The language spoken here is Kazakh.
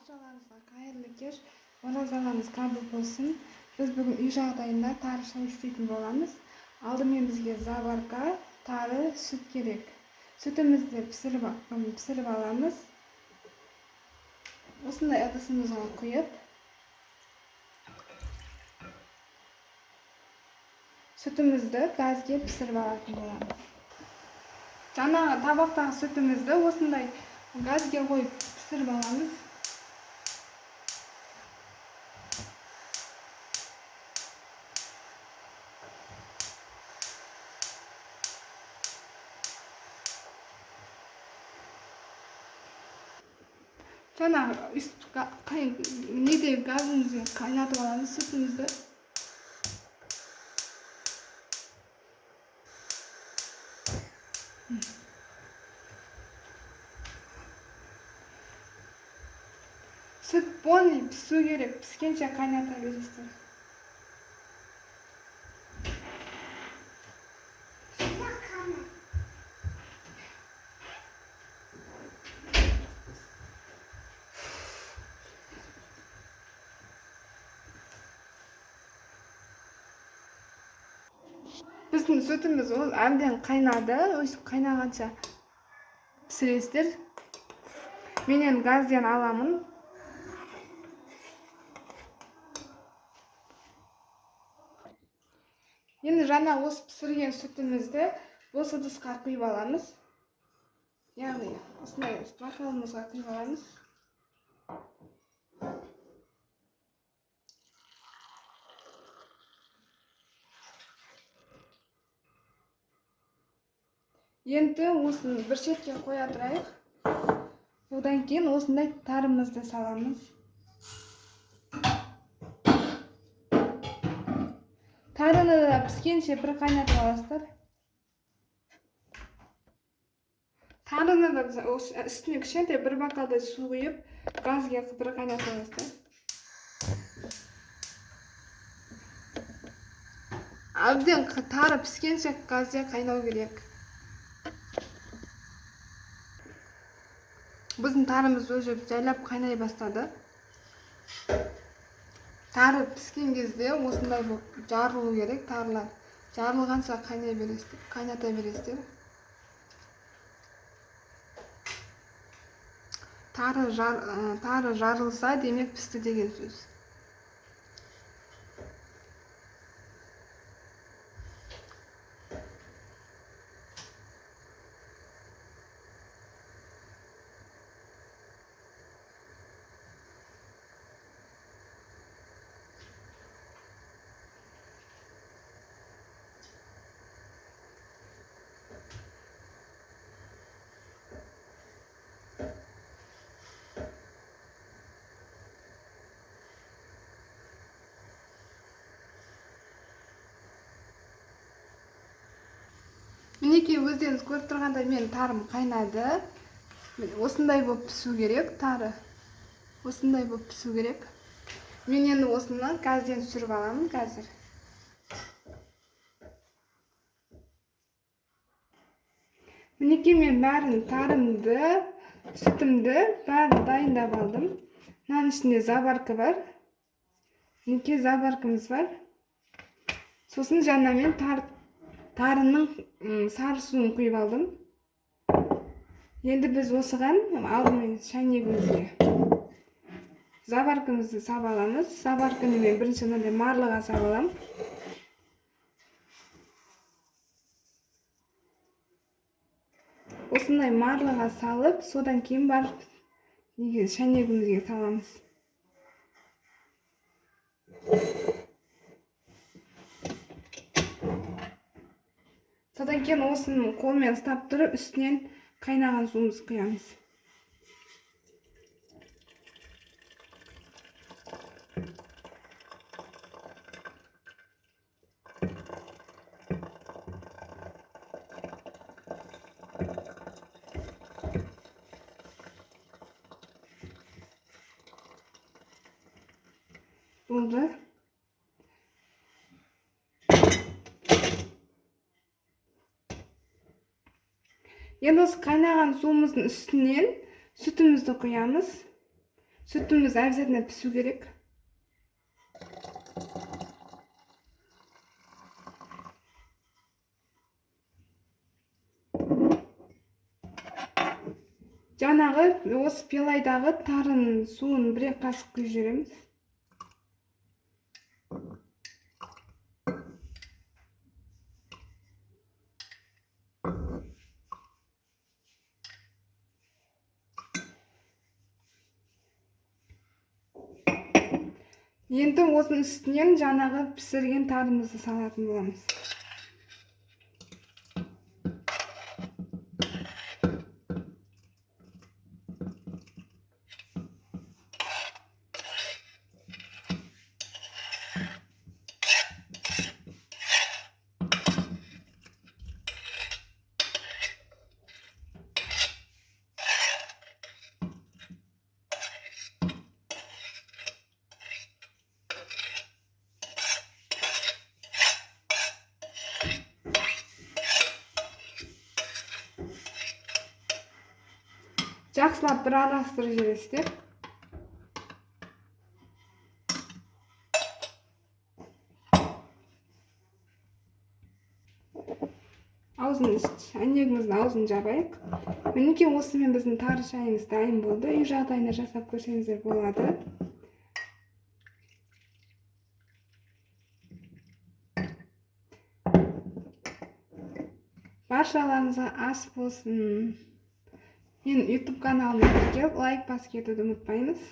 Баршаларыңызға қайырлы кеш, оразаларыңыз қабыл болсын. Біз бүгін үй жағдайында тары шай істейтін боламыз. Алдымен бізге заварка, тары, сүт керек. Сүтімізді пісіріп аламыз. Осындай ыдысымызға құйып, сүтімізді газге пісіріп алатын боламыз. Жаңағы табақтағы сүтімізді осындай газге қойып пісіріп аламыз. Жаңағы неде газымызбен қайнатып аламыз сүтімізді. Сүт полный пісу керек, піскенше қайната бересіздер. Біздің сүтіміз ол әбден қайнады. Өстіп қайнағанша пісіресіздер. Мен енді газден аламын. Енді жаңа осы пісірген сүтімізді бос ыдысқа құйып аламыз. Яғни осындай бокалымызға құйып аламыз. Енді осыны бір шетке қоя тұрайық. Одан кейін осындай тарымызды саламыз. Тарыны да піскенше бір қайнатып аласыздар. Тарыны да үстіне кішкентай бір бокалдай су құйып, газге бір қайнатып аласыздар. Әбден тары піскенше газде қайнау керек. Біздің тарымыз уже жайлап қайнай бастады. Тары піскен кезде осындай болып жарылу керек тарылар. Жарылғанша қайнай бересіздер, қайната бересіздер. Тары жарылса, демек пісті деген сөз. Мінекей өздеріңіз көріп тұрғандай менің тарым қайнады. Міне осындай болып пісу керек тары. Осындай болып пісу керек. Мен енді осыны газден түсіріп аламын қазір. Мінекей мен бәрін тарымды, сүтімді бәрін дайындап алдым. Мынаның ішінде заварка бар. Мінекей заваркамыз бар. Сосын жаңа мен тарының сары суын құйып алдым. Енді біз осыған алдымен шәйнегімізге заваркамызды сап аламыз. Заварканы мен бірінші мынандай марлыға сап аламын. Осындай марлыға салып, содан кейін барып неге шәйнегімізге саламыз. Содан кейін осыны қолмен ұстап тұрып, үстінен қайнаған суымызды құямыз. Болды. Енді осы қайнаған суымыздың үстінен сүтімізді құямыз. Сүтіміз обязательно пісу керек. Жаңағы осы пилайдағы тарының суын 1 қасық құйып жібереміз. Енді осының үстінен жаңағы пісірген тарымызды салатын боламыз. Жақсылап бір араластырып жібересіздер. Аузын, әйнегіміздің аузын жабайық. Мінекей осымен біздің тары шайымыз дайын болды. Үй жағдайында жасап көрсеңіздер болады. Баршаларыңызға ас болсын. Мен YouTube каналыма тіркеліп, лайк басып кетуді ұмытпаймыз.